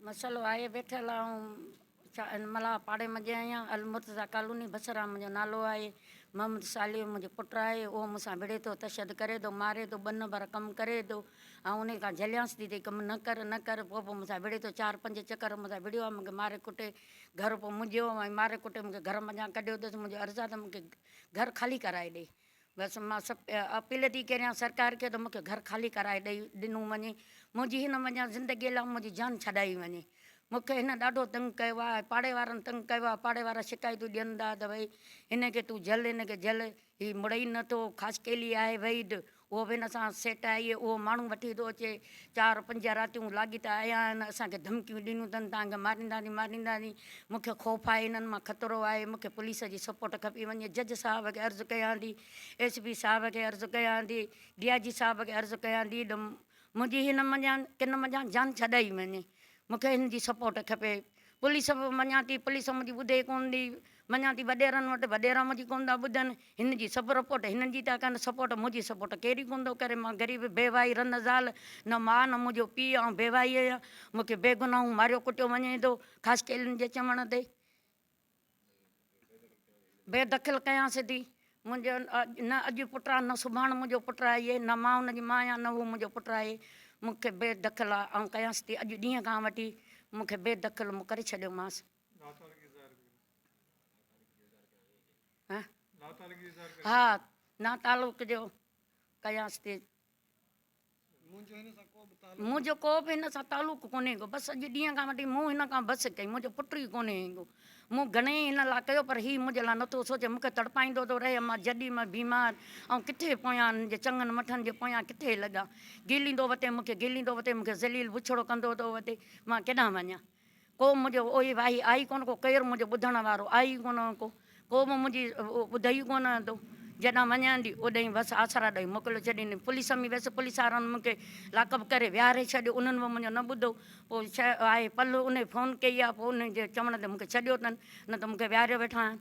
مسئلو آهي ويٺل آئون ڇا ان ملاح پاڙي منجهه آهيان المرتضيٰ ڪالوني بصرا منهنجو نالو آهي محمد صالح منهنجو پٽ آهي اهو مون سان وڙهي ٿو تشد ڪري ٿو ماري ٿو ٻه نمبر ڪم ڪري ٿو آئون ان کان جهليانس ٿي ته ڪم نه ڪر نه ڪر پوء به مون سان وڙهي ٿو چار پنج چڪر مون سان وڙهيو آهي مون کي ماري ڪٽي گهر پوء منهنجو ۽ ماري ڪٽي مون کي گهر منجهان ڪڍيو اٿس منهنجو عرض آهي ته مون کي گهر خالي ڪرائي ڏي بس مان سڀ اپيل ٿي ڪريان سرڪار کي ته مون کي گهر خالي ڪرائي ڏئي ڏنو وڃي منهنجي هن منجهان زندگي لاء منهنجي جان ڇڏائي وڃي مون کي هن ڏاڍو تنگ ڪيو آهي پاڙي وارن تنگ ڪيو آهي پاڙي وارا شڪايتون ڏين ٿا ته ڀئي هن کي تون جهل هن کي جهل هي مڙئي نه ٿو خاصخيلي آهي وحيد اهو به هن سان سيٽ آهي اهو ماڻهو وٺي ٿو اچي چار پنج راتيون لاڳيتا آيا آهن اسان کي ڌمڪيون ڏنيون اٿن توهان کي مارينداسين مارينداسين مون کي خوف آهي هنن مان خطرو آهي مون کي پوليس جي سپورٽ کپي وڃي جج صاحب کي عرض ڪيان ٿي ايس پي صاحب کي عرض ڪيان ٿي ڊي I جي صاحب کي عرض ڪيان ٿي ته منهنجي هن منجهان ڪن منجهان جان ڇڏائي وڃي مون کي هن جي سپورٽ کپي پوليس به مڃان ٿي پوليس منهنجي ٻڌي ڪونه ٿي مڃان ٿي وڏيرن وٽ وڏيرا منهنجي ڪونه ٿا ٻڌن هن جي سڀ رپورٽ هنن جي ٿا ڪن سپورٽ منهنجي سپورٽ ڪير ئي ڪونه ٿو ڪري مان غريب بيواهي رن زال نه ماء نه منهنجو پيء آئون بيواهي آهيان مون کي بيگناهه ماريو ڪٽيو وڃي ٿو خاصخيلين جي چوڻ تي بي دخل ڪيانس ٿي. منهنجو نه اڄ پٽ آ نه سڀاڻ منهنجو پٽ آهي، نه مان ان جي ماء آهيان نه هو منهنجو پٽ آهي. مون کي بي دخل آ آئون ڪيانس ٿي اڄ ڏينهن کان وٺي مون کي بي دخل مون ڪري ڇڏيومانس. ها نا تعلق جو ڪيانس ٿي. منهنجو ڪو به هن سان تعلق ڪونهي ڪو بس اڄ ڏينهن کان وٺي مون هن کان بس ڪئي منهنجو پٽ ئي ڪونهي ڪو مون گهڻي ئي هن لاء ڪيو پر هي منهنجي لاء نٿو سوچي مون کي تڙپائيندو ٿو رهي مان جڏي مان بيمار آئون ڪٿي پويان هن جي چڱن مٺن جي پويان ڪٿي لڳان گهليندو وتي مون کي گهليندو وتي مون کي ذليل بڇڙو ڪندو ٿو وتي مان ڪيڏانهن وڃان ڪو منهنجو اوهي واهي آهي ئي ڪونه ڪو، ڪير منهنجو ٻڌڻ وارو آهي ئي ڪونه ڪو، ڪو به منهنجي ٻڌي ئي ڪونه ٿو. جيڏانهن وڃان ٿي اوڏانهن بس آسرا ڏئي موڪليو ڇڏين. پوليس ۾ ويس، پوليس وارن مون کي لاڪ اپ ڪري ويهاري ڇڏيو، انهن به منهنجو نه ٻڌو. پوء آهي پل انهي فون ڪئي آهي، پوء انهن جي چوڻ تي مون کي ڇڏيو اٿن، نه ته مون کي ويهاريو ويٺا آهن.